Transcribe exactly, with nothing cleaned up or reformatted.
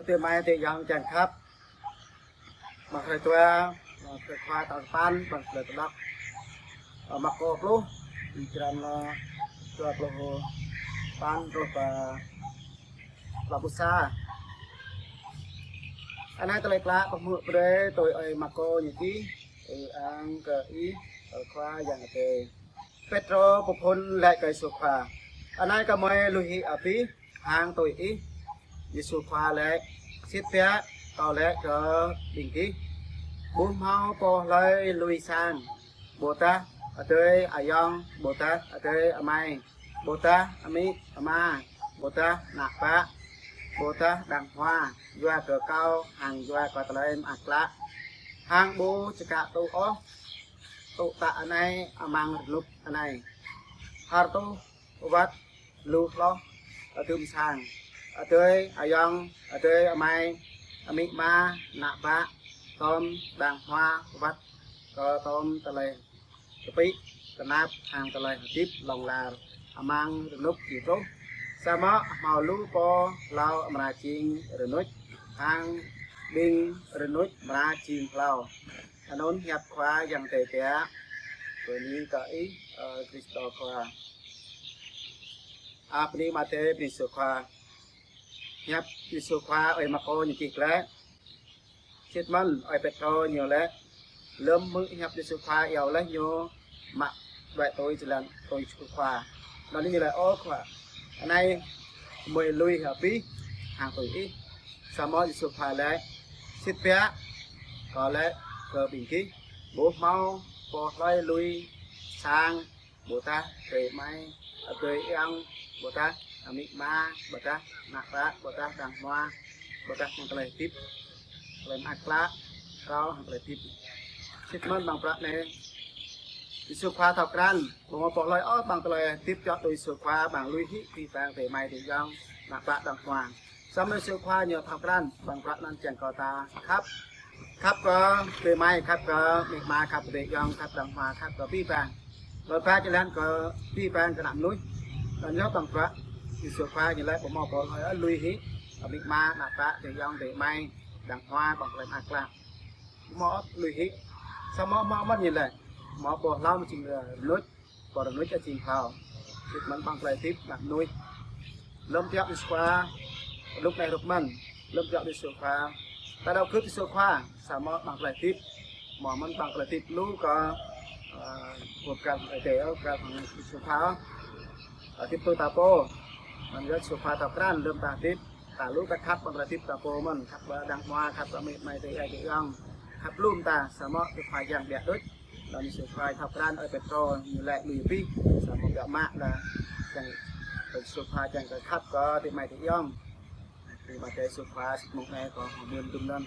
Adơi amai adơi ayŏng kiăng khăp. Mơ̆ng hrơi dua, mơ̆ng hrơi dua tal sapăn, mơ̆ng hrơi tơlăk. Ơ, Markô pluh, ƀing črăn lơ dua pluh sapăn truh pơ dua pluh sa. Anai tơlơi klă pơhmư̆ brơi tui ơi Markô ñu čih. Ư-ang kơ Ih, ơ Khua Yang Adai. Pêtrô pơphŭn laĭ kơ Yêsu Khua: Anai gơmơi lui hĭ abih hăng tui Ih. Yêsu Khua laĭ: Sĭt biă, Kâo laĭ kơ ƀing gih, ƀu hmâo pô hlơi lui sang, ƀôdah adơi ayŏng, ƀôdah adơi amai, ƀôdah amĭ ama, ƀôdah ană bă, ƀôdah đang hmua, yua kơ Kâo hăng yua kơ Tơlơi Mơak Klă, hăng ƀu čơkă tŭ ôh tŭ tă anai amăng rơnŭk anai. Hơr tuh wơ̆t lu hloh, adum sang, adơi ayŏng, adơi amai, amĭ ama, ană bă, tơm đang hmua, wơ̆t kơ tơm tơlơi kơpĭ kơnap hăng tơlơi hơdip hlŏng lar amăng rơnŭk či truh. Samơ̆ hmâo lu pô hlâo amra jing rơnuč, hăng ƀing rơnuč amra jing hlâo. Anŭn hiăp Khua Yang Adai biă. Bơni kơ Ih, ơ Krist Khua. Ơ, bơni mơ̆ng Adai, bơni Yêsu Khua. Hiăp Yêsu Khua ơi Markô ñu čih glaĭ. Sĭt mơ̆n ơi Pêtrô ñu laĭ, lơ̆m hmư̆ hiăp Yêsu Khua iâu laih ñu mă đuaĭ tui jơlan tui Yêsu Khua. Anŭn ñu laĭ: Ơ Khua, anai gơmơi lui abih hăng tui Ih. Samơ̆ Yêsu Khua laĭ: Sĭt biă, Kâo laĭ kơ ƀing gih, ƀu hmâo pô hlơi lui sang, ƀôdah adơi amai, adơi ayŏng, ƀôdah amĭ ama, ƀôdah ană bă, ƀôdah đang hmua, ƀôdah hăng tơlơi hơdip, Tơlơi Mơak Klă, rơ̆ hăng tơlơi hơdip. Sĭt mơ̆n amăng bruă anai, Yêsu Khua thâo krăn, ƀu hmâo pô hlơi ôh amăng tơlơi hơdip čŏk tui Yêsu Khua, amăng lui hĭ abih bang adơi amai adơi ayŏng, ană bă, đang hmua. Samơ̆ Yêsu Khua ñu thâo krăn, amăng bruă anŭn kiăng kơ ta khăp. Khăp kơ adơi amai, khăp kơ amĭ ama, khăp kơ adơi ayŏng, khăp đang hmua, khăp kơ abih bang. Lơ̆m ba jơlan kơ abih bang kơ ană mơnuih. Anŭn yơh amăng bruă Yêsu Khua ñu laĭ ƀu hmâo pô hlơi lui hĭ amĭ ama, ană bă, adơi ayŏng, adơi amai, đang hmua, amăng Tơlơi Mơak Klă. Ƀu hmâo ôh lui hĭ. Samơ̆ hmâo mơ̆n ñu laĭ, hmâo pô hlâo jing rơnuč, pô rơnuč jing hlâo. Sĭt mơ̆n amăng tơlơi hơdip ană mơnuih. Lơ̆m djŏ Yêsu Khua, rơnŭk anai rơnŭk mơ̆n, lơ̆m djŏ Yêsu Khua, ta đaŏ gưt Yêsu Khua, samơ̆ amăng tơlơi hơdip, hmâo mơ̆n amăng tơlơi hơdip lu kơ, ơ, ƀu găl hăng Ơi Adai ôh, găl hăng Yêsu Khua ôh. Hơdip tui ta pô, anŭn yơh Yêsu Khua thâo krăn lơ̆m ta hơdip, ta lu kơ khăp amăng tơlơi hơdip ta pô mơ̆n, khăp kơ đang hmua, khăp kơ amĭ ama, adơi amai, adơi ayŏng, khăp lu mơ̆n ta, samơ̆ kơ Khua Yang biă đôč. Anŭn Yêsu Khua thâo krăn ơi Pêtrô ñu laĭ lui abih, samơ̆ biă mă lĕ kiăng kơ Yêsu Khua kiăng kơ khăp kơ adơi amai adơi ayŏng. Bơni mơ̆ng Adai Yêsu Khua, sĭt mơ̆ng anai kâo hmư̆ mơ̆n dŭm anŭn.